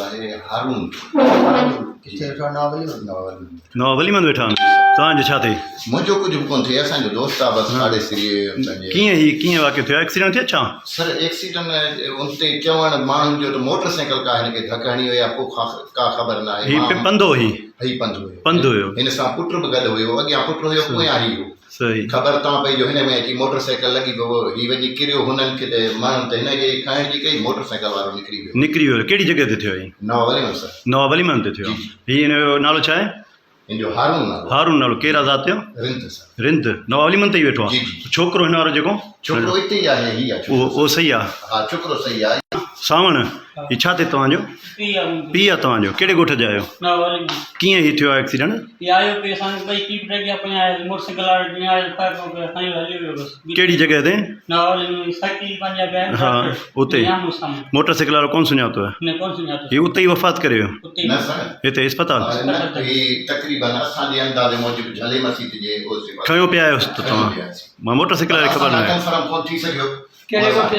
آهي هارون. ڪٿي ويٺو آهي نواب علي محمد؟ نواب علي محمد. نواب علي محمد ويٺا آهن. توهان جو ڇا ٿئي؟ منهنجو ڪجهه به ڪونه ٿئي اسان جو دوست آهي بس پاڙيسري پنهنجي. ڪيئن هي ڪيئن واقعو ٿيو ايڪسيڊنٽ ٿيو ڇا؟ سر ايڪسيڊنٽ ان تي چوڻ ماڻهن جو ته موٽر سائيڪل ڪا هن کي ڌڪ هڻي وئي آهي پوء ڪا خبر ناهي. هي پنڌ هو هي؟ هي پنڌ هيو. پنڌ هيو. هن سان پٽ به گڏ هيو اڳيان پٽ هيو پويان هي هو. صحيح. خبر تان پئي جو هن ۾ اچي موٽر سائيڪل لڳي پيو هي وڃي ڪريو هنن کي ته ماڻهن ته هن کي کڻڻ جي ڪئي موٽر سائيڪل وارو نڪري ويو. نڪري ويو ڪهڙي جڳهه تي ٿيو هي؟ نواب علي محمد سر. نواب علي محمد تي ٿيو. جي جي. هي هن جو نالو ڇا آهي؟ هن جو هارون نالو. هارون نالو ڪير آ ذات جو؟ رند سر. رند نواب علي محمد تي ئي ويٺو آ. جي جي. ڇوڪرو هن وارو جيڪو؟ ڇوڪرو اتي ئي آهي هي آ ڇوڪرو. اهو اهو صحيح آ. ها ڇوڪرو صحيح آ. سانوڻ هي ڇا ٿئي توهان جو؟ پيء آ منهنجو. پيء آ توهان جو ڪهڙي ڳوٺ جا آهيو؟ نواب علي محمد. ڪيئن هي ٿيو آ ايڪسيڊنٽ؟ هي آيو پي اسان کي ٻئي پيپ لڳيا پيا آيا موٽر سائيڪل وارو جيئن آيو فائر پيو ڪيو کڻي هليو ويو بس. ڪهڙي جڳهه تي؟ نواب علي محمد سائيڪل پنهنجا پيا آهن ها اتي آمهون سامهون. موٽر سائيڪل وارو ڪونه سڃاتو آهي؟ نه ڪونه سڃاتو. هي اتي ئي وفات ڪري ويو؟ اتي ئي. نه سر. هتي اسپتال؟ نه هي تقريبن اسان جي اندازي موجب جهلي مسيت جي اوسي پاسي. کنيو پيا آيوس ته کنيو توهان پيا آياسين. مان موٽر سائيڪل واري پر خبر اسان نه لاء آهي. ڪنفرم ڪونه ٿي سگهيو. ڪهڙي ڳوٺ جا؟